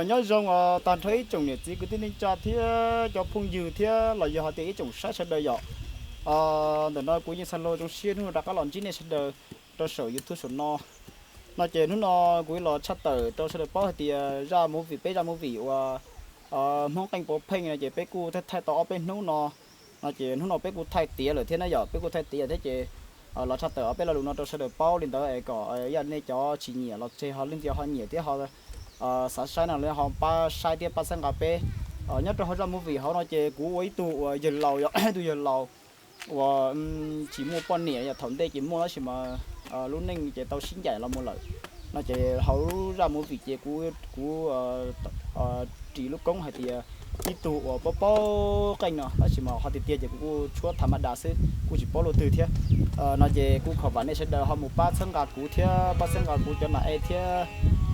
Nyob zoo tag nrho ib tsoom niam txiv kwv tij neej tsa thiab cov phooj ywg thiab los yog hais tias ib tsoom saib sawv daws yom. Ntawm no kuv yeej xa lus zoo siab hnub no rov qab los ntsib nej sawv daws rau saum YouTube saum no. No ces hnub no kuv los tshaj tawm rau sawv daws paub hais tias zaj movie, peb zaj movie uas Hmoob Qeej Puav Pheej no ces peb kuj thaij tau ob peb hnub no. No ces hnub no peb kuj thaij tiav lawm thiab na yom, peb kuj thaij tiav thiab ces los tshaj tawm ob peb lo lus no rau sawv daws paub li ntawd es kom yog nej cov tsis nyiam los tseg ho leej twg ho nyiam thiab ho xav saib no los ho pab saib thiab pab txhawb nqa peb. Nyob rau hauv zaj movie hauv no ces kuv ua ib tug uas yawg laus, yog ib tug yawg laus uas tsis muaj poj niam, yog thaum ntej ces muaj tab sis mas lub neej ces tau sib ncaim los mus lawm. No ces hauv zaj movie ces kuv, kuv ris lub koob hais tias ib tug uas paub paub qeej no, tab sis mas ho tiag tiag ces kuv kuj tshuab tham ma das xwb, kuj tsis paub luaj twg thiab. No ces kuj khom vam nej sawv daws ho mus pab txhawb nqa kuv thiab pab txhawb nqa kuv cov nas ej thiab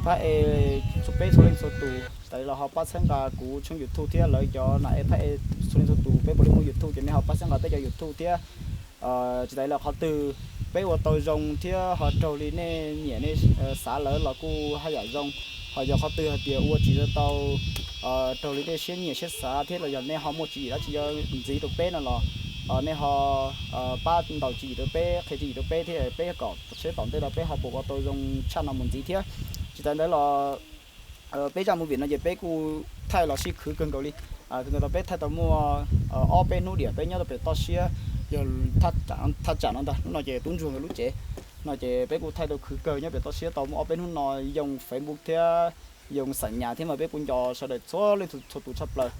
phab ej, peb txhua leej txhua tus. Tsis tas li los ho pab txhawb nqa kuv tshooj YouTube thiab lawv cov nas ej phab ej txhua leej txhua tus, peb puav leej muaj YouTube ces nej ho pab txhawb nqa peb cov YouTube thiab. Tsis tas li los qhov twg peb ua tau zoo thiab ho raug li nej nyiam nej xav lawm los kuj haj yam zoo. Ho yog qhov twg hais tias ua tsis tau raug li nej siab nyiam siab xav thiab los yog nej ho muaj tswv yim dab tsi yuav ntxiv rau peb no los nej ho pab ntaus tswv yim rau peb, qhia tswv yim rau peb thiab peb kom seb tom ntej no peb ho puas ua tau zoo tshaj no mus ntxiv thiab. Tsis tas ntawd los peb zaj movie no ces peb kuj thaij los sib khwv kawg nkaus li. Kawg nkaus tau peb thaij tau muaj ob peb hnub diam peb nyob rau pem toj siab, yog thaj tsam no ntag, hnub no ces tub ntsuag nkawd lub tsev. No ces peb kuj thaij tau khwv kawg nyob pem toj siab tau muaj ob peb hnub no, yoo Facebook thiab yoo xam nyas thiab mas peb kuj nco sawv daws txhua leej txhua tus tshaj plaws.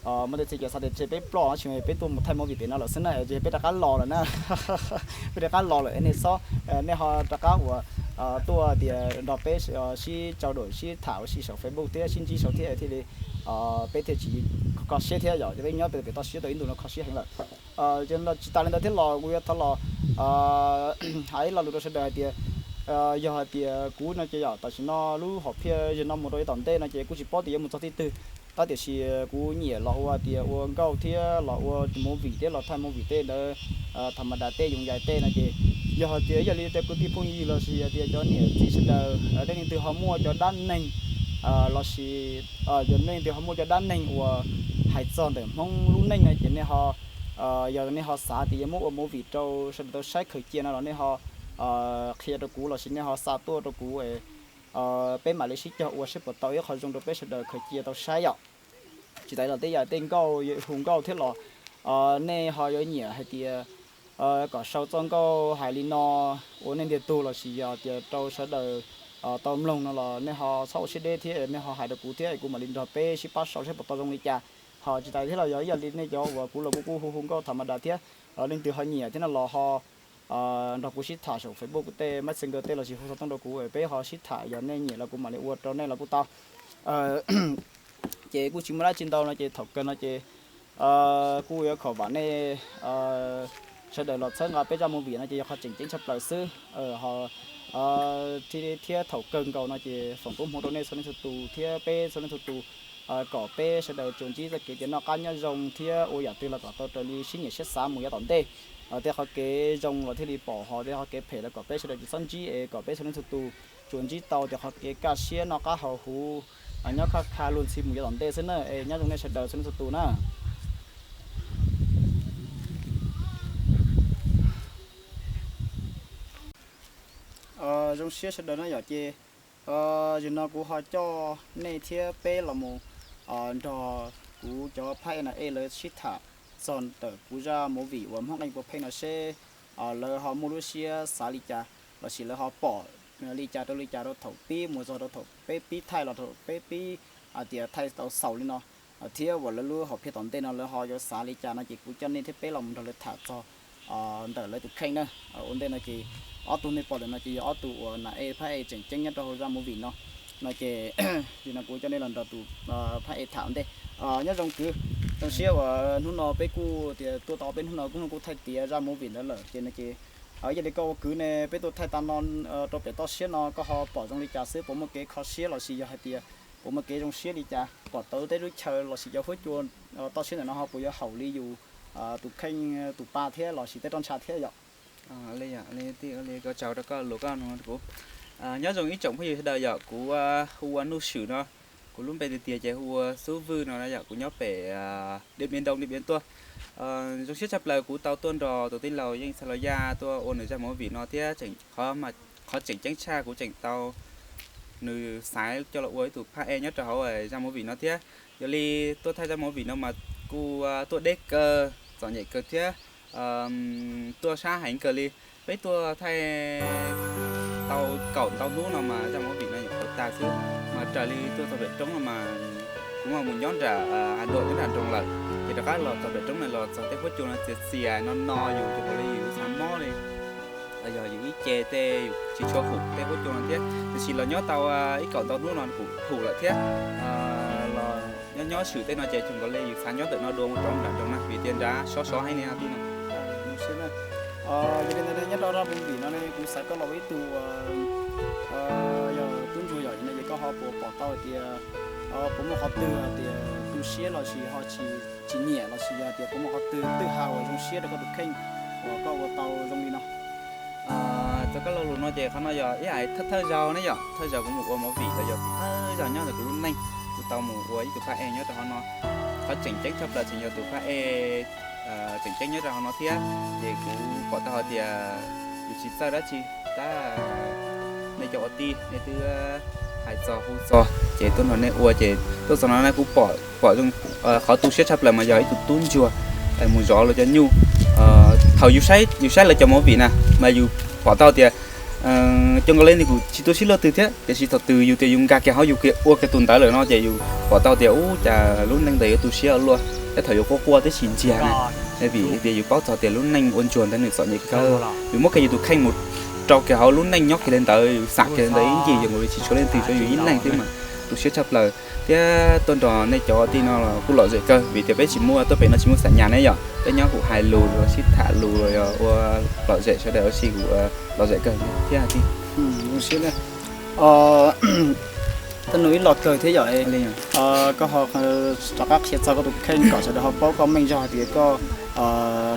Muaj tej txhia cov xav tias tseg peb ploj tab sis peb tuaj mus thaij movie pem no lawm xwb na, ces peb rov qab los lawm na. Peb rov qab los lawm es nej xob, nej ho rov qab uas tuaj tias nrog peb sib trao đổi sib tham ua si saum Facebook thiab sib ntsib saud thiab thiaj li peb thiaj tsis kho siab thiab yom, ces peb nyob pem toj siab tau ib ntus no kho siab heev lawm. Tsis tas li ntawd thiab los kuv yuav thov los hais ib lo lus rau sawv daws hais tias yog hais tias kuv no ces yom tam sim no lub hom phiaj yog no mus rau yav tom ntej no ces kuj tsis paub tias yuav mus txog thaum twg, tab tiam sis kuv nyiam los ua tias ua nkauj thiab los ua movie thiab los thaij movie tej ntawd, tham ma das tej yoov yais tej no ces yog hais tias yog li cov kwv tij phooj ywg los sis hais tias cov niam txiv sawv daws nej leej twg ho muaj cov dab neeg los sis yog nej leej twg ho muaj cov dab neeg uas hais txog ntawm Hmoob lub neej no ces nej ho, yog nej ho xav tias yuav muab ua movie rau sawv daws tau saib khaws cia no los nej ho qhia rau kuv los sis nej ho xa tuaj rau kuv, peb mam li sib cog ua seb puas tau ib qho zoo rau peb sawv daws khaws cia tau saib yom. Tsis tas li los tej yam tej nkauj hu nkauj thiab los nej ho yuav nyiam hais tias kom sau txoj nkauj hais li no ua nej ntiag tug los sis yog tias rau sawv daws tau mloog no los nej ho txhob ua siab deb thiab nej ho hais rau kuv thiab kuv mam li nrog peb sib pab sau seb puas tau zoo li cas. Ho tsis tas thiab los yog ib yam li nej cov uas kuv los kuv kuj hu hu nkauj tham ma das thiab, leej twg ho nyiam thiab no los ho nrog kuv sib tham saum Facebook tej Messenger tej los sis hu xov tooj rau kuv peb ho sib tham, yog nej nyiam los kuv mam li ua rau nej los kuj tau. Ces kuj tsis muaj dab tsi ntau no ces thaum kawg no ces kuj yuav khom vam nej sawv daws los txhawb nqa peb zaj movie no ces yog qhov tseem ceeb tshaj plaws xwb. Ho thiab thaum kawg nkaus no ces foom koob hmoov rau nej txhua leej txhua tus thiab peb txhua leej txhua tus kom peb sawv daws tsuas ntsib txoj kev tias noj qab nyob zoo thiab ua yam twg los kom tau raws li siab nyiam siab xav mus yav tom ntej. Tej qhov kev zoo los thiaj li pom, ho tej qhov kev phem los kom peb sawv daws tsis txhob ntsib es kom peb txhua leej txhua tus tsuas ntsib tau tias qhov kev kaj siab noj qab haus huv, nyob khaj kha luag ntxhi mus yav tom ntej xwb na. Es nyob zoo nej sawv daws txhua leej txhua tus na. Zoo siab sawv daws na yom, ces zaum no kuv ho coj nej thiab peb los mus nrog kuv cov phab ej nas ej lawv sib tham txog ntawm kuv zaj movie uas Hmoob Qeej Puav Pheej no seb lawv ho muaj lub siab xav li cas los sis lawv ho pom li cas rau li cas rau thaum pib mus txog rau thaum peb pib thaij los rau peb pib hais tias thaij tau xaus li no, thiab uas lawv lub hom phiaj tom ntej no lawv ho yuav xav li cas no ces kuv coj nej thiab peb los mus nrog lawv tham txog ntawm lawv tus kheej na. Ua ntej no ces ob tug nej pom lawm no ces yog ob tug uas nas ej phab ej tseem ceeb nyob rau hauv zaj movie no. No ces zaum no kuv coj nej los nrog tus phab ej tham ua ntej. Nyob zoo kwv, zoo siab uas hnub no peb kuj tias tuaj tau peb hnub no kuj kuj thaij tiav zaj movie ntawd lawm ces no ces yog li koj ua kwv ne peb tuaj thaij tag no rau pem toj siab no koj ho pom zoo li cas xwb, puas muaj kev kho siab los sis yog hais tias puas muaj kev zoo siab li cas, pom tau teb lub chaw los sis cov huab cua toj siab ntawm no ho puas yuav haum li yus tus kheej tus pa thiab los sis tej roj ntsha thiab yom? Li, li koj tsaug rau koj lus koj nug kuv. Nyob zoo ib tsoom phooj ywg sawv daws yom, kuv hu ua Nuj Swm no. Kuv lub npe tiag tiag ces hu ua Xub Vwj no na yom, kuv nyob pem Diam Npias Ntoo, Diam Npias Tuaj. Zoo siab tshaj plaws kuv tau tuaj nrog tus tij laug Yeej Xas Los Yaj tuaj ua nws zaj movie no thiab tseem, qhov tseem ceeb tshaj kuv tseem tau nws xaiv coj los ua ib tug phab ej nyob rau hauv zaj movie no thiab. Yog li tuaj thaij zaj movie no mas kuj tuaj deb kawg, txom nyem kawg thiab tuaj sab heev kawg li. Peb tuaj thaij tau kaum ntau hnub no mas zaj movie no nyuam qhuav tag xwb, mas raws li tuaj txog pem roob no mas kuv mam mus nyob nram Has Nuam nyob nram nroog lawm, ces rov qab los txog pem roob no los txog tej huab cua no txias txias no no yus ces ua li yus xav mob li, los yog yus ib ce tej yus tsis tshua hum tej huab cua no thiab. Tiam sis los nyob tau ib kaum ntau hnub no kuj hum lawm thiab. Los nyob nyob swm tej no ces tsuas nkaus li yus xav nyob ntawm no dua mus rau nram nroog na, vim tias nrad sov sov heev li no tij no. Yog li ntawd nyob rau zaj movie no ne kuv xav koj los ua ib tug yog tub ntsuag yom, no ces koj ho puas pom tau hais tias puas muaj qhov twg hais tias tu siab los sis ho tsis, tsis nyiam los sis yog tias puas muaj qhov twg twb hais uas zoo siab rau koj tus kheej uas koj ua tau zoo li no? Txog koj lo lus no ces qhov no yog ib hais thawj thawj zaug ne yom, thawj zaug kuv mus ua movie los yog thawj zaug nyob ntawm kuv lub neej kuv tau mus ua ib tug phab ej nyob rau hauv no. Qhov tseem ceeb tshaj plaws tseem yog tus phab ej tseem ceeb nyob rau hauv no thiab, ces kuv pom tau hais tias yus tsis txawj dab tsi, tab nej cov ua tij nej twb hais txog hu txog ces tuaj nrog nej ua ces tuaj txog no ne kuv pom, pom qhov tu siab tshaj plaws mas yog ib tug tub ntsuag mus zov luag cov nyuj. Thaum yus saib, yus saib lawv cov movie na mas yus pom tau tias cov nkaus li nws kuj tsis tu siab luaj twg thiab, tiam sis thaum twg yus tias yus nkag kiag hauv yus kiag ua kiag tus ntawd lawm no ces yus pom tau tias ub cas lub neej ntawd yuav tu siab ua luaj, thiab thaum yuav quaj quaj twb tsis ntsiag na. Vim tias yus paub txog tias lub neej ua ntsuag ntawd nws txom nyem kawg, yus muab kiag yus tus kheej mus rau kiag hauv lub neej nyob kiag li ntawd, yus xam kiag li ntawd ib ncig yus nkaus li tsis tshuav leej twg tshuav yus ib leeg xwb mas tu siab tshaj plaws. Thiab tuaj nrog nej cov tij no los kuj lom zem kawg, vim tias peb tsis muaj, tuaj pem no tsis muaj xam nyas ne yom, peb nyob kuj hais lus los sib tham lus los yog ua lom zem sawv daws ua si kuj lom zem kawg thiab tij. Tej nus ib lo kawg thiab yom, koj ho rov qab qhia txog koj tus kheej kom sawv daws ho paub koj meej zog hais tias koj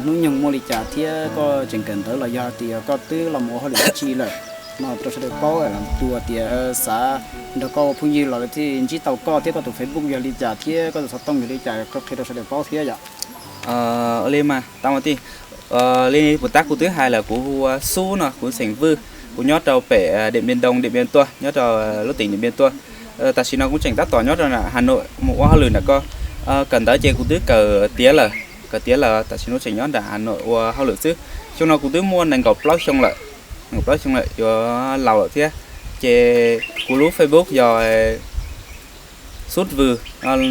hnub nyoog muaj li cas thiab koj tseem kawm ntawv los yog hais tias koj twb los mus ua hauj lwm dab tsi lawm no rau sawv daws paub, tus tias xav nrog koj ua phooj ywg los lawv thiaj ntsib tau koj thiab koj tus Facebook yog li cas thiab koj tus xov tooj yog li cas koj qhia rau sawv daws paub thiab yom. Ua li mas tau mas tij, li puas tab kuv twb hais lawm kuv hu ua Xub no, kuv xeem Vwj, kuv nyob rau pem Diam Npias Ntoo, Diam Npias Tuaj, nyob rau lub tỉnh Điện Biên Tuaj. Tam sim no kuv tseem tab tom nyob rau nram Hà Nội mus ua hauj lwm nram ko. Kawm ntawv ces kuv twb kawm tiav lawm, kawm tiav lawm, tam sim no tseem nyob nram Hà Nội ua hauj lwm xwb. Xyoo no kuv twb muaj nees nkaum plaub xyoo lawm, nees nkaum plaub xyoo lawm yuav laus lawm thiab. Ces kuv lub Facebook yog Xub Vwj,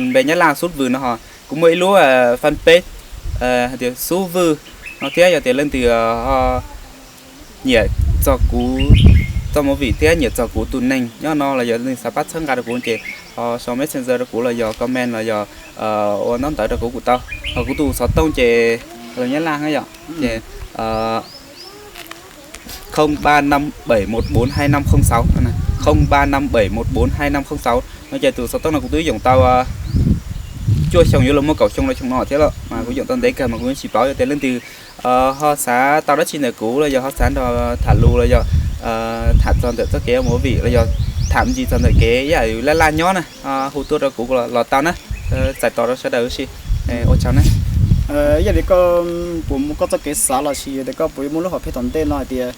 npe Nyab Laj Xub Vwj no ho. Kuv muaj ib lub fanpage hais tias Xub Vwj no thiab, yog tias leej twg ho nyiam txog kuv txoj movie thiab nyiam txog kuv tus neeg nyob no los yog leej twg xav pab txhawb nqa rau kuv ces ho sau messenger rau kuv los yog comment los yog ua ntaub ntawv rau kuv kuj tau. Ho kuv tus xov tooj ces los Nyab Laj yom, ces không ba năm bảy một bốn hai năm không sáu, không ba năm bảy một bốn hai năm không sáu no ces tus xov tooj no kuv twb yoom tau cuaj xyoo yuav luag muaj kaum xyoo los xyoo no thiab los mas kuv yoom tau ntev kawg mas kuv yeej tsis pauv. Yog tias leej twg ho xav tau dab tsi ntawm kuv los yog ho xav nrog tham lus los yog tham txog ntawm txoj kev ua movie los yog tham ntsis txog ntawm kev ib yam laj laj nyob na, hu tuaj rau kuv los tau na. Txais tos rau sawv daws ua si. Ua tsaug na. Yog li koj puas muaj koj txoj kev xav los sis yog tias koj puas yuav muaj lub hom phiaj tom ntej no hais tias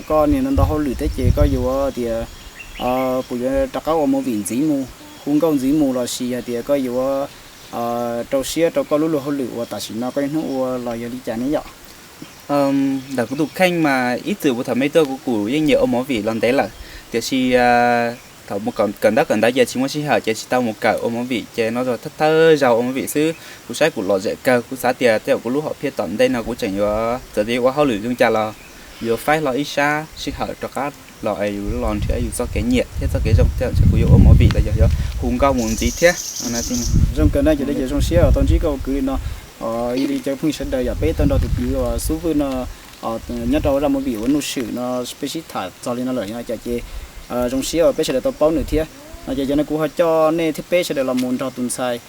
koj niaj hnub ntau hauj lwm thiab ces koj yuav tias puas yuav rov qab ua movie ntxiv mus, hu nkauj ntxiv mus los sis yog tias koj yuav rau siab rau koj lub luag hauj lwm uas tam sim no koj niaj hnub ua los yog li cas ne yom? Ntawm kuv tus kheej mas ib txwm puag thaum me tuaj kuv kuj yeej nyiam ua movie los ntev lawm, tiam sis thaum mus kawm ntaub kawm ntawv ces tsis muaj sij hawm ces tsis tau mus kawm ua movie ces no thawj thawj zaug ua movie xwb. Kuv saib kuv lom zem kawg, kuv xav tias tej zaum kuv lub hom phiaj tom ntej no kuv tseem yuav txawm tias yuav ua hauj lwm zoo cas los yuav faib hlo ib sab sij hawm rov qab los es yus los nrhiav yus txoj kev nyiam thiab txoj kev zoo, tej zaum ntshe kuv yuav ua movie los yog yuav hu nkauj mus ntxiv thiab. Zoo kawg na, ces zoo siab tau ntsib koj ua kwv li no. Yog li cov phooj ywg sawv daws yog peb tau nrog tus kwv uas Xub Vwj no nyob rau zaj movie ua nuj swm no peb sib tham txog li no lawm no ces zoo siab uas peb sawv daws tau paub nws thiab. No ces yog no kuv ho coj nej thiab peb sawv daws los mus nrog tus ntxhais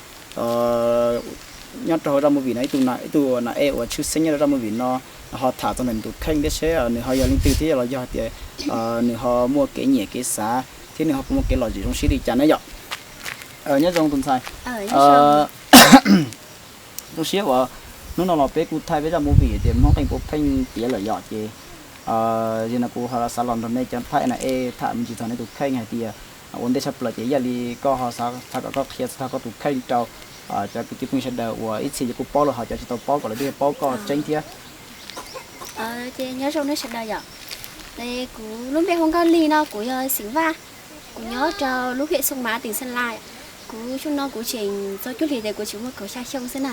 nyob rau hauv zaj movie no, ib tug nas ej uas tshwj xeeb nyob rau zaj movie no ho tham txog ntawm nws tus kheej thiab seb nws ho yog leej twg thiab los yog tias nws ho muaj kev nyiam kev xav thiab nws ho puas muaj kev lom zem zoo siab li cas na yom. Nyob zoo tus ntxhais. Zoo siab uas hnub no los peb kuj thaij peb zaj movie tias Hmoob Qeej Puab Pheej tiav lawm yom, ces yog no kuv ho xav los nrog nej cov thaij na es tham me ntsis txog nej tus kheej hais tias ua ntej tshaj plaws ces ib yam li koj ho xav kom koj qhia txog koj tus kheej rau cov kwv tij phooj ywg sawv daws uas ib txhia yuav kuj paub lawm ho cov tsis tau paub kom lawv thiaj paub koj tseeb thiab. Ces nyob zoo nej sawv daws yom. Kuv lub npe hu Nkauj Lig no, kuv yog xeem Vaj, kuv nyob rau lub hiam Xoo Mav, teem Xeem Las. Kuv xyoo no kuv tseem txog cuaj hlis ces kuv tseem muaj kaum xya xyoo xwb na.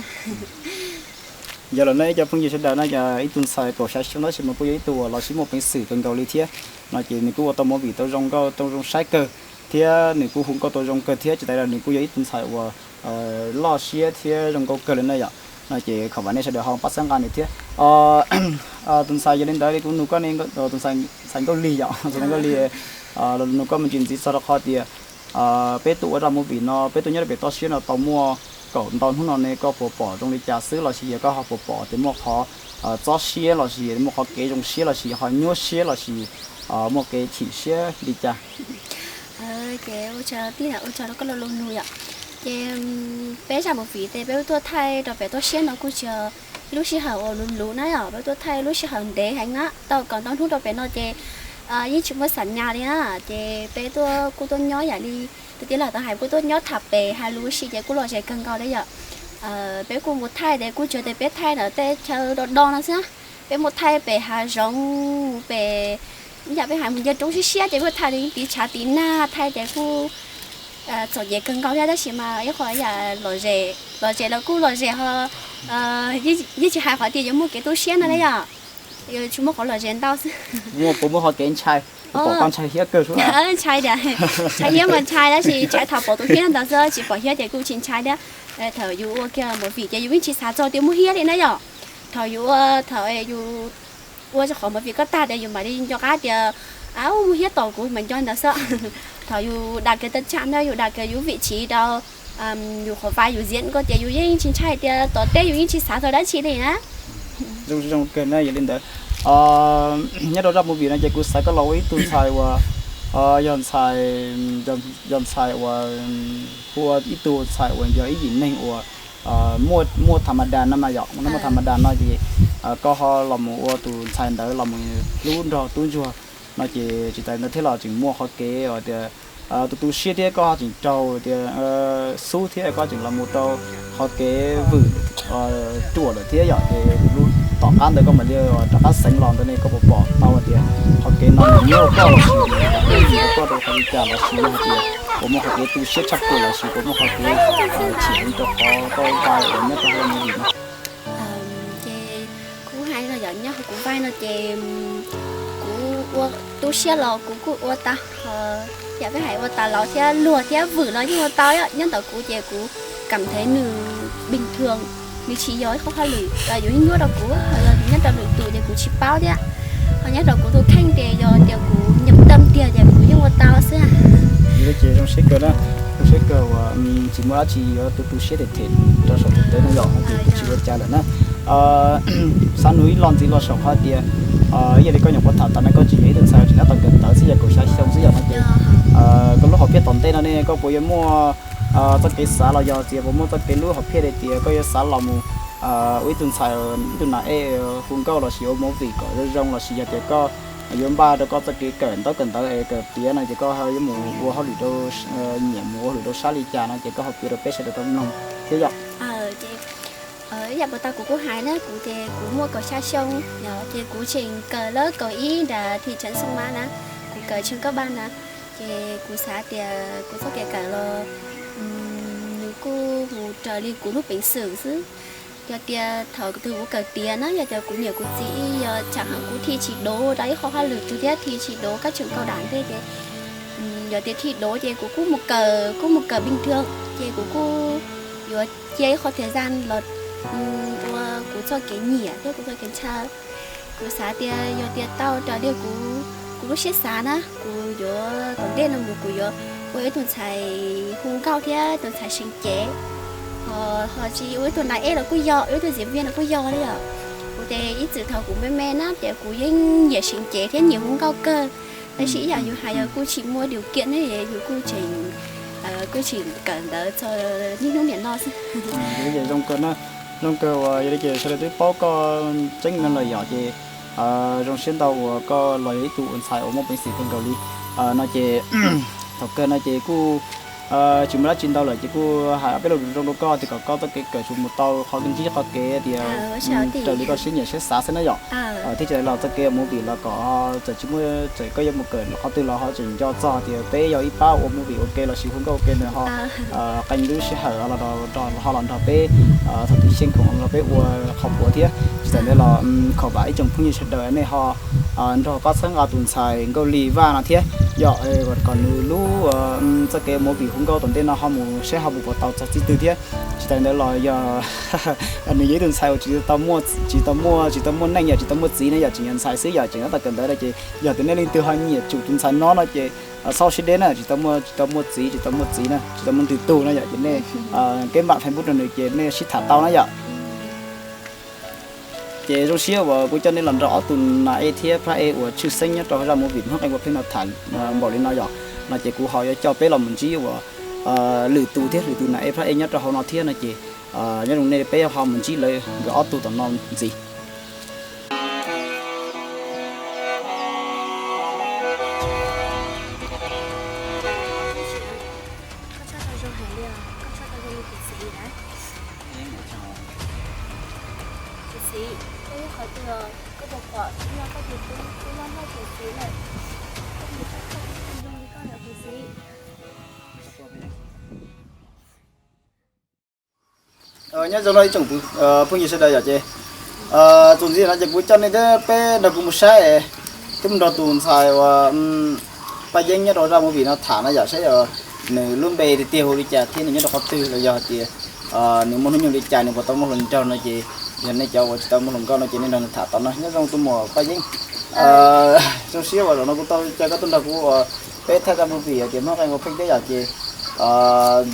Yog lawm no ib cov phooj ywg sawv daws no, yog ib tug ntxhais kaum xya xyoo tab sis mas kuj yog ib tug uas los sib muaj peev xwm kawg nkaus li thiab no ces nws kuj ua tau movie tau zoo nkauj tau zoo saib kawg thiab nws kuj hu nkauj tau zoo kawg thiab tsis tas li ntawd nws kuj yog ib tug ntxhais uas loj siab thiab zoo nkauj kawg li na yom. No ces khom vam nej sawv daws ho pab txhawb nqa nws thiab. Tus ntxhais, yog li ntawd li kuv nug koj ne, tus ntxhais Nkauj Lig yom, ntxhais Nkauj Lig, nug koj me ntsis ntxiv txog rau qhov tias peb tuaj ua zaj movie no, peb tuaj nyob rau pem toj siab no tau muaj kaum ntau hnub no ne, koj puas pom zoo li cas xwb lossis yog koj ho puas pom tias muaj qhov txob siab lossis muaj qhov kev zoo siab lossis ho nyuaj siab lossis muaj kev chim siab li cas? Ces ua tsaug tij, ua tsaug rau koj lo lus nug yom. Ces peb zaj movie ces peb tuaj thaij rau pem toj siab no kuj tsis yog ib lub sij hawm uas luv luv na yom, peb tuaj thaij lub sij hawm ntev heev na, tau kaum ntau hnub rau pem no ces yeej tsis muaj xam nyas li na, ces peb tuaj kuj tuaj nyob yam li tus tij laug tau hais, kuj tuaj nyob tham pem hais lus ua si ces kuj lom zem kawg nkaus li yom. Peb kuj mus thaij ces kuj tsuas tias peb thaij ntawm tej chaw do do no xwb na, peb mus thaij pem hav zoov, mus pem, ib yam peb hais mus nce roob siab siab ces kuj thaij li tiv tshav tiv nag thaij ces kuj txom nyem kawg nkaus thiab tab sis mas ib qho yam lom zem, lom zem los kuj lom zem ho, yeej tsis hais qhov tias yuav muaj kev tu siab no li yom. Tsis muaj qhov lom zem ntau xwb. Muaj puas muaj qhov kev ntshai, pom koj ntshai hiab kawg xwb. Ntshai tias, ntshai hiab mas ntshai tab sis ntshai thaum pom tus hiab ntawd xwb, tsis pom hiab ces kuj tsis ntshai thiab. Thaum yus ua kiag movie ces yus yeej tsis xav txog tias muaj hiab li na yom. Thaum yus ua, thaum yus ua qhov movie ko tag ces yus mam li nco qab tias muaj hiab tom kuv mas nco ntawd xwb. Thaum yus dag kiag teb tsam na, yus dag kiag yus vim tsiv rau yus qhov vai yus ziab ko ces yus yeej tsis ntshai tias tom teb, yus yeej tsis xav txog dab tsi li na. Zoo zoo kawg na, yog li ntawd nyob rau zaj movie no ces kuv xav koj los ua ib tug ntxhais uas yog ntxhais, yog ntxhais uas hu ua ib tug ntxhais uas yog ib yim neeg uas muaj tham ma das no mas yom, muaj tham ma das no ces koj ho los mus ua tus ntxhais ntawd los mus hlub nrog tub ntsuag no ces tsis tas ntawd thiab los tseem muaj qhov kev uas tias tu tu siab thiab koj ho tseem raug tias xub thiab koj tseem los mus rau qhov kev vwm ruam lawm thiab yom, ces lub tom qab ntawd koj mam li rov qab xeev los ntawd ne koj puas pom tau tias qhov kev no nws nyob rau koj los sis nws nyob rau koj rau qhov li cas los sis yog hais tias puas muaj qhov kev tu siab tshaj plaws los sis puas muaj qhov kev chim heev rau qhov koj vai uas nyob rau hauv movie no? Ces kuv hais los yog nyob hauv kuv vai no ces kuv ua tu siab los kuv kuj ua tau, yam peb hais ua tas laus thiab luag thiab vwm los yeej ua tau. Nyob ntawm kuv ces kuv kam thev nws bình thường, nws tsis yog ib qhov hauj lwm yuav nyuaj rau kuv, ho yog nyob rau lwm tus ces kuv tsis paub thiab. Ho nyob rau kuv tus kheej ces yog tias kuv nyiam tau tiag ces kuv yeej ua tau xwb. Yog li ces zoo siab kawg na, zoo siab kawg uas tsis muaj dab tsi yuav tu tu siab them them rau saum tus teb no yom, ces kuv tsis ua cas lawm na. Xav nug ib lo ntxiv los saum qhov tias ib yam li koj nyuam qhuav tham tas no koj tseem yog ib tug ntxhais tseem nyob tau kawm ntawv xwb, yog kaum xya xyoo xwb yom no ces koj lub hom phiaj tom ntej no ne koj puas yuav muaj txoj kev xav los yog tias puas muaj txoj kev lub hom phiaj li tias koj yuav xav los mus ua ib tug ntxhais, ib tug nas ej hu nkauj los sis ua movie kom zoo zoo los sis yog tias koj yuav npaj rau koj txoj kev kawm ntaub kawm ntawv es kawm tiav no ces koj yuav mus ua hauj lwm rau, nyiam mus ua hauj lwm rau sab li cas no ces koj ho piav rau peb sawv daws tau mloog thiab yom. Ib yam puas tau kuv kuj hais na, kuv ces kuv muaj kaum xya xyoo, ces kuv tseem kawm lab kaum ib nram thị trấn Sông Mã na, kuv kawm trường cấp ba na, ces kuv xav tias kuv txoj kev kawm los nws kuj mus raws li kuv lub peev xwm xwb. Yog tias thaum twg kuv kawm tiav na, yog tias kuv niam kuv txiv yog tsam kuv thi tsis dov rau ib qho hauj lwm twg thiab thi tsis dov kab tseem kaum dam ntej ces yog tias thi dov ces kuv kuj mus kawm, kuj mus kawm bình thường, ces kuv kuj yuav cia ib qho thời gian los ua kuv txoj kev nyiam thiab kuv txoj kev ntshaw. Kuv xav tias yog tias tau raws li kuv, kuv lub siab xav na, kuv yuav tom ntej no mus kuv yuav ua ib tug ntxhais hu nkauj thiab tus ntxhais seev cev. Ho, ho tsis ua ib tug nas ej los kuj yog, ua ib tug diễn viên los kuj yog li yom. Kuv ces ib txwm thaum kuv me me na ces kuv yeej nyiam seev cev thiab nyiam hu nkauj kawg. Tab sis ib yam yus hais yog kuj tsis muaj điều kiện ne, yus kuj tseem, kuj tseem kawm ntawv txog niaj hnub niam no xwb. Yog li ces zoo kawg na, zoo kawg uas yog li ces sawv daws twb paub koj tseeb no lawm yom, ces zoo siab ntau uas koj los yog ib tug ua ntxhais uas muaj peev xwm kawg nkaus li no ces thaum kawg no ces kuj tsis muaj dab tsi ntau lawm ces kuj hais ob peb lo lus zoo rau koj tias kom koj txoj kev kawm tsuas mus tau qhov ntsib qhov kev tias raws li koj siab nyiam siab xav xwb na yom. Thiab tsis tas los txoj kev movie los kom txawm tsis muaj, txawm koj yuav mus kawm qhov twg los ho tseem nco txog tias peb yog ib pab ua movie ua ke los sis hu nkauj ua ke ntawd ho qee lub sij hawm ho los nrog peb thaum twg xyeej khoom los nrog peb ua qhov puav thiab. Tsis tas ntawd los khaum vam ib tsoom phooj ywg sawv daws nej ho nrog pab txhawb nqa tus ntxhais Nkauj Lis Vaj no thiab yom, kom nws lub txoj kev movie hu nkauj tom ntej no ho mus saib ho mus puas tau txog txij twg thiab. Tsis tas ntawd los yog nws yog ib tug ntxhais uas tsis tau muaj, tsis tau muaj, tsis tau muaj neej yom, tsis tau muaj txiv na yom, tseem yog ntxhais xwb yom, tseem nyob tom kawm ntawv no ces yog tias nej leej twg ho nyiam tsum tus ntxhais no no ces txhob siab deb na, tsis tau muaj, tsis tau muaj txiv, tsis tau muaj txiv na, tsis tau muaj ntu tug na yom, ces nej kev npam Facebook rau nws ces nej sib tham tau na yom. Ces zoo siab uas kuv coj nej los nrog ob tug nas ej thiab pab ej uas tshwj xeeb nyob rau zaj movie Hmoob Qee Ua Pheej no tham npaum li no yom, no ces kuv ho yuav coj peb los mus ntsib uas lwm tus thiab, lwm tus nas ej pab ej nyob rau hauv no thiab no ces nyob zoo nej peb ho mus ntsib lawv nkawd ob tug tom no ntxiv. Nyob zoo no ib tsoom phooj ywg sawv daws yom, ces txuas ntxiv no ces kuv coj nej thiab peb nrog kuv mus saib, thiab mus nrog tus ntxhais uas Paj Yeeb nyob rau zaj movie no tham no yom, saib nws lub npe tiag tiag hu li cas thiab nws nyob rau qhov twg los yog hais tias nws muaj hnub nyoog li cas nws puas tau muaj hluas nraug no ces yog nej cov uas tsis tau muaj hluas nkauj no ces nej nrog nws tham tau no. Nyob zoo tus muam Paj Yeeb, zoo siab uas zaum no kuv tau caw koj tuaj nrog kuv uas peb thaij zaj movie tias Hmoob Qee Ua Pheej thiab yom, ces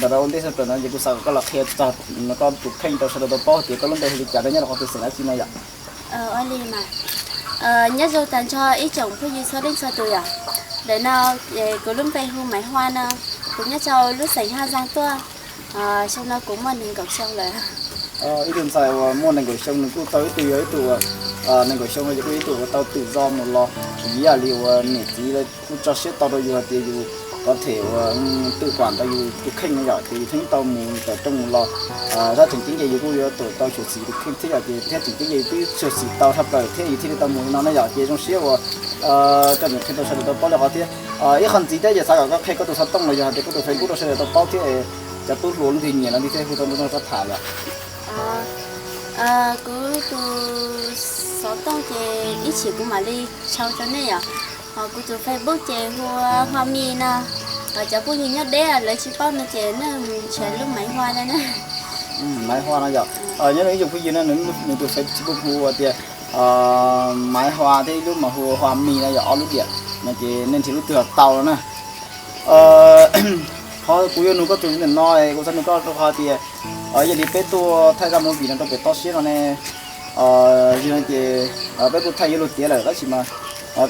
ntawm no ua ntej xwb no ces kuv xav kom koj los qhia txog koj tus kheej rau sawv daws tau paub tias koj lub npe hu li cas thiab nyob rau qhov twg xeem dab tsi no yom. Nyob zoo tag nrho ib tsoom phooj ywg txhua leej txhua tus yom. Ntawm no kuv lub npe hu Maiv Hua no, kuv nyob rau lub xeem Haj Zaaj tuaj. Xyoo no kuv muaj nees nkaum xyoo lawm. Ib tug ntxhais uas muaj nees nkaum xyoo nws kuj tau ib tug, yog ib tug uas nees nkaum xyoo no ces kuj yog ib tug uas tau tự do mus los, ib yam li uas niam txiv lawv kuj tso siab tau rau yus hais tias yus có thể uas tự quản tau yus tus kheej no yom, ces yus thiaj tau mus tawm rooj mus los. Tab tseem ceeb ces yus kuj yuav tuam tau xyuam xim tus kheej thiab yom, ces thiab tseem ceeb ces yus twb xyuam xim tau dhau plaws thiab yus thiaj li tau mus li no na yom, ces zoo siab uas koj tseem qhia rau sawv daws tau paub li qhov thiab. Ib qho ntxiv thiab ces xav kom koj qhia koj tus xov tooj los yog hais tias koj tus Facebook rau sawv daws tau paub thiab, cov tub hluas leej twg nyiam leej twg thiaj hu tau nrog koj tham yom. Kuv tus xov tooj ces ib chim kuv mam li sau rau nej yom. Ho kuv tus Facebook ces hu ua Hua Mi no. Cov phooj ywg nyob deb lawv tsis paub no ces nej mus nrhiav lub Maiv Hua no na. Maiv Hua no yom. Nyob zoo ib tsoom phooj ywg no nws tus Facebook hu ua tias Maiv Hua thiab ib lub mas hu ua Hua Mi no yom, ob lub diam no ces nej nrhiav lub twg los tau no na. Qhov kuv yuav nug koj tus ntawm no, kuv xav nug koj rau qhov tias yog li peb tuaj thaij zaj movie no rau pem toj siab no ne, yog no ces peb kuj thaij yuav luag tiav lawm tab sis mas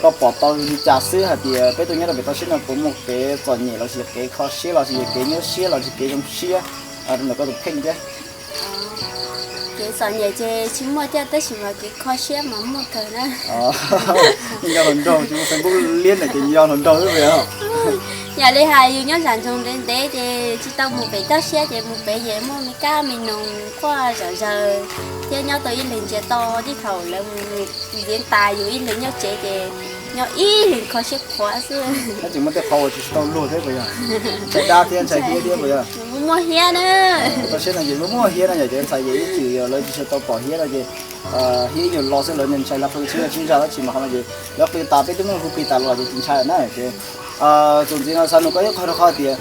koj pom tau li cas xwb hais tias peb tuaj nyob rau pem toj siab no puas muaj kev txom nyem los sis kev kho siab los sis kev nyuaj siab los sis kev zoo siab rau ntawm koj tus kheej thiab? Kev txom nyem ces tsis muaj thiab tab sis mas kev kho siab mas muaj kawg na. Nco hluas nraug tsis muaj Facebook liab ntawm ces nco hluas nraug xwb yog. Yam li hais yus nyob zam ntsoog ntev ntev ces tsis tau mus pem toj siab ces mus pem ces muaj me kab me noog quaj zom zaws thiab nyob tau ib leeg ntsia tau tej thaum lawv mus ntiav tas yus ib leeg nyob tsev ces nyob ib leeg kho siab qhuav xwb. Tab sis muaj tej qhov uas tsis tau luag thiab puas yog? Ntshai dab thiab ntshai hiab thiab puas yog? Muaj hiab na. Toj siab no ces muaj muaj hiab no yom, ces ntxhais ces ib txwm yog lawv tsis tau pom hiab no ces hiab ib nyuag lo xwb lawv ntshai lawv qw tsis tsis ntshai tab sis mas qhov no ces lawv qw tas peb twb muab hu plig tas los ces tsis ntshai na ces txuas ntxiv no xav nug koj ib qho rau qhov tias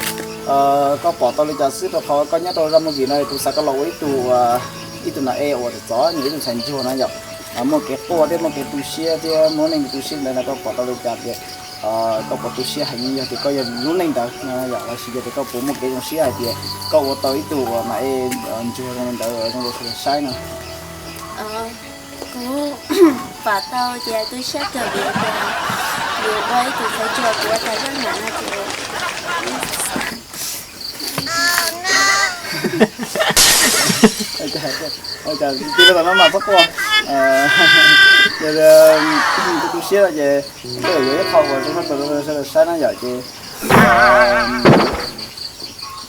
koj pom tau li cas xwb rau qhov koj nyob rau zaj movie no kuv xav koj los ua ib tug ib tug nas ej uas txom nyem ib tug ntxhais ntsuag no yom, muaj kev quaj thiab muaj kev tu siab thiab muaj neej tu siab ntawd no koj pom tau li cas tias koj puas tu siab heev yog tias koj yog lub neej ntawd no yom, los sis yog tias koj puas muaj kev zoo siab hais tias koj ua tau ib tug uas nas ej ntsuag zoo li ntawd zoo rau sawv daws saib no? Kuv pom tau tias tu siab kawg vim tias Kuv ua ib tug sawv tsuag, kuv ua tau zaj nam no ces ti los no mas txhob quaj. Yog tu siab no ces koj yuav ib qho uas zoo sab plaws rau sawv daws saib na yom ces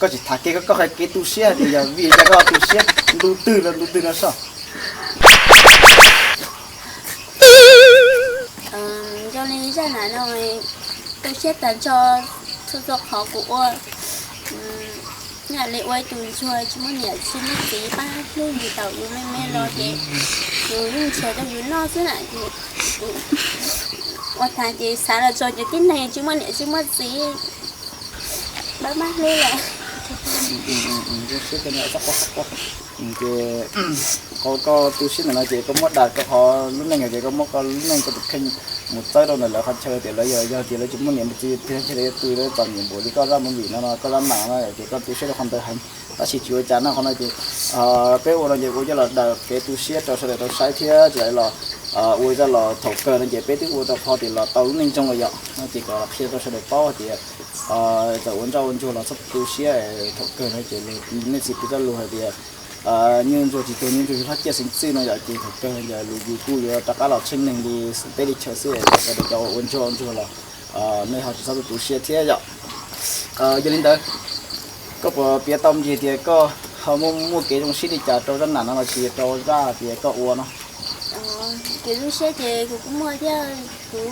koj tsis tham kev, koj hais kev tu siab tias yog vim li cas koj tu siab, ntu twg los ntu twg no soj. Zoo li zaj nam no tu siab tag nrho txhua txhua qhov kuv ua. Yam li ua ib tug ntsuag tsis muaj niam tsis muaj txiv, pab hlub yus thaum yus me me los ces yus yeej nrhiav rau yus noj xwb na ces ua tas ces xav los txog ces tib neeg tsis muaj niam tsis muaj txiv, pab pab hlub lawm. Ces qhov koj tu siab ntawm no ces koj muab dag koj qhov lub neej, ces koj muab koj lub neej koj tus kheej mus txawb rau ntawm lawv qhov chaw tias lawv yog, yog tias lawv tsis muaj niam muaj txiv, tiag tias lawv tu lawv txom nyem npaum li koj zaj movie no no, koj zaj nam no ces koj tu siab rau qhov ntawd heev. Tab sis tsis ua cas no, qhov no ces peb ua no ces ua coj los daws kev tu siab rau sawv daws tau saib thiab tsis hais los ua coj los thaum kawg no ces peb twb ua rau qhov tias los tau lub neej zoo lawm yom, no ces kom qhia rau sawv daws paub tias txawm ua ntsoj ua ntsuag los txhob tu siab, thaum kawg no ces nej txiv pw txoj lus hais tias nyuj ntsuag tsis tuag, nyuj ntsuag yug hlob ciaj xeeb txwj no yom, ces thaum kawg yog lus yus kuj yuav rov qab los tsheej neeg li teb li chaw xwb, sawv daws cov ua ntsoj ua ntsuag los nej ho tsis txhob tu tu siab thiab yom. Yog li ntawd, koj puas piav tau me ntsis tias koj ho muaj, muaj kev zoo siab li cas rau zaj nam no los sis rau zaj tias koj ua no? Kev zoo siab ces kuv kuj muaj thiab, kuv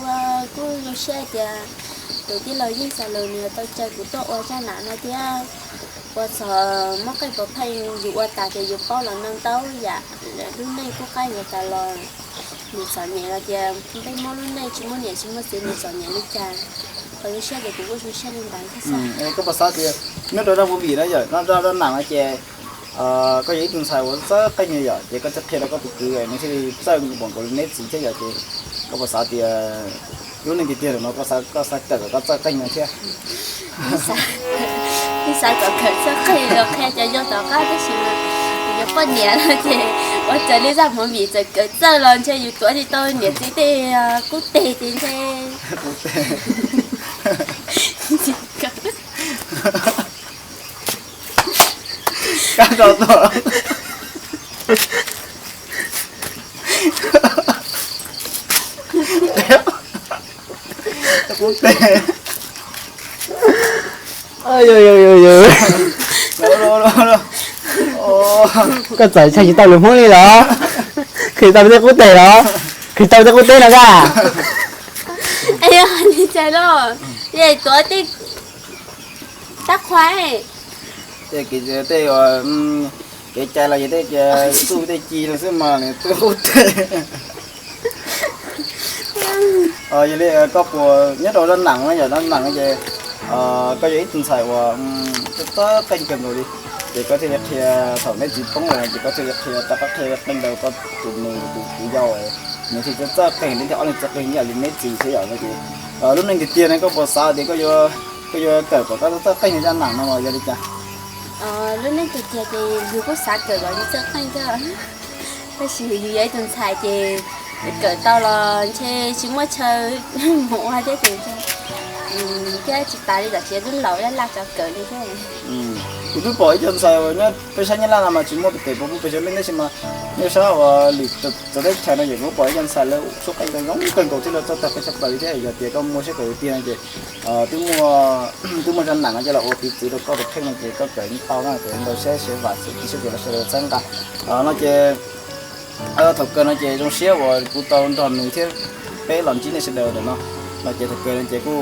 kuj zoo siab tias tus tij laug Yeej Xas Lus nws tau caw kuv tuaj ua zaj nam no thiab. Ua txog muaj qeej pov pheej yus ua tas ces yus paub los ntau ntau yam, lub neej kub qab yuav tas los nws txom nyem los tias peb muab lub neej tsis muaj niam tsis muaj txiv nws txom nyem li cas, qhov zoo siab ces kuv kuj zoo siab li ntawd thiab xwb. Koj puas xav tias nyob rau zaj movie no yom, no zaj nam no ces koj yog ib tug ntxhais uas txawj qeej yom, ces koj thiaj qhia rau koj tus kwv nws thiaj li txawj npaum nkaus li neb txiv thiab yom, ces koj puas xav tias lub neej tiag tiag no koj xav, koj xav kawm kom koj txawj qeej no thiab? Ib xav kom kawm txawj qeej los qhia cov yau tom qab tab sis mas yus poj niam no ces ua raws li zaj movie txawm kawm txawj los ntshe yus tuav tsis tau niam txiv tej qub teg ces ntshe Koj txawm tshaj tsis tau lus Hmoob li los? Khwv tau tej qub teg los? Khwv tau tej qub teg no koj? Li cas los? Tuav tej tab qhuas tej, kev cai los yog tej txuj tej ci no xwb mas nws twb qub teg. Yog li koj puas nyob rau zaj nam no yom, zaj nam no ces koj yog ib tug ntxhais uas txawj qeej kawg nkaus li, ces koj thiaj li qhia thaum neb txiv poob lawm ces koj thiaj li qhia rov qab qhia qeej rau koj tus nus tus kwv yau, nws thiaj txawj qeej, neb thiaj ob leeg txawj qeej ib yam li neb txiv thiab yom no ces lub neej tiag tiag no koj puas xav tias koj yuav kawm kom koj txawj qeej zaj nam no los yog li cas? Lub neej tiag tiag ces yus kuj xav kawm kom yus txawj qeej thiab, tab sis yus yog ib tug ntxhais ces kawm tau los ntshe tsis muaj chaw mus ua thiab ces thiab tsis tas li tam sim lub laus laj laj tso kawm li thiab. Kuv twb pom ib co ntxhais uas nyob peb sab Nyab Laj no mas tsis muaj pem pem puas muaj pes tsawg leej tab sis mas nyob sab uas lwm txawv teb chaws no ces kuv pom ib co ntxhais lawv suab qeej zoo kawg nkaus thiab lawv txawj tau qeej tshaj plaws li thiab. Yog tias koj muaj siab kawm tiag no ces twb muaj, twb muaj zaj nam no coj los ua piv txwv rau koj tus kheej no ces koj kawm yeej tau na, ces ntau siab siab vam xwm tib siab ces los sawv daws txhawb nqa no ces thaum kawg no ces zoo siab uas kuv tau nrog nws thiab peb los ntsib nej sawv daws ntawm no. No ces thaum kawg no ces kuj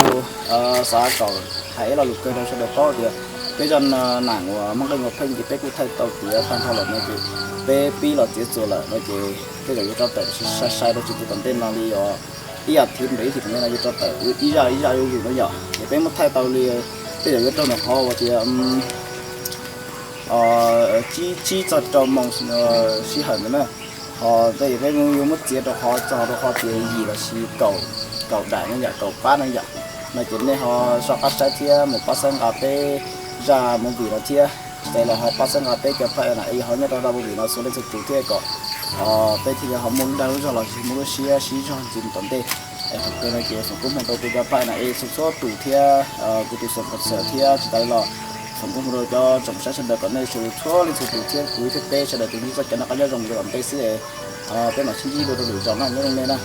xav kom hais ib lo lus kawg rau sawv daws paub tias peb zaj nam uas Hmoob Qeej Nkaus Pheej ces peb kuj thaij tau tiav tag nrho lawm no ces peb pib los txiav txuas lawm no ces tej zaum yuav rov tawm sai sai rau tsis ntev tom ntej no li os, ib as thiv ntawm ib thiv tom ntej no yuav rov tawm ib zaj ib zaj zuj zus no yom. Ces peb muab thaij tau li tej zaum yuav raug ntawm qhov uas tias tsib txog rau moos sij hawm ntawd na. Ho tej peb yuav muab txiav rau qhov txog rau qhov tias yim los sis kaum daim no yom, kaum pab no yom. No ces nej ho soj qab saib thiab mus pab txhawb nqa peb zaj movie no thiab. Ces los ho pab txhawb nqa peb cov pab na ho nyob rau zaj movie no txhua leej txhua tus thiab kom peb thiaj li ho muaj lub dag lub zog los sis muaj lub siab sib zog ntxiv mus tom ntej. Thaum kawg no ces foom koob hmoov rau kuv cov paj na es txhua txhua tus thiab kuv tus sponsor thiab tsis tas li los foom koob hmoov rau cov tsoom saib sawv daws kom nej txhua leej txhua tus thiab kuv thiab peb sawv daws tus ntsib txoj kev noj qab nyob zoo mus rau tom ntej xwb. Peb mam sib ntsib dua rau lwm zaus na, nyob zoo nej na.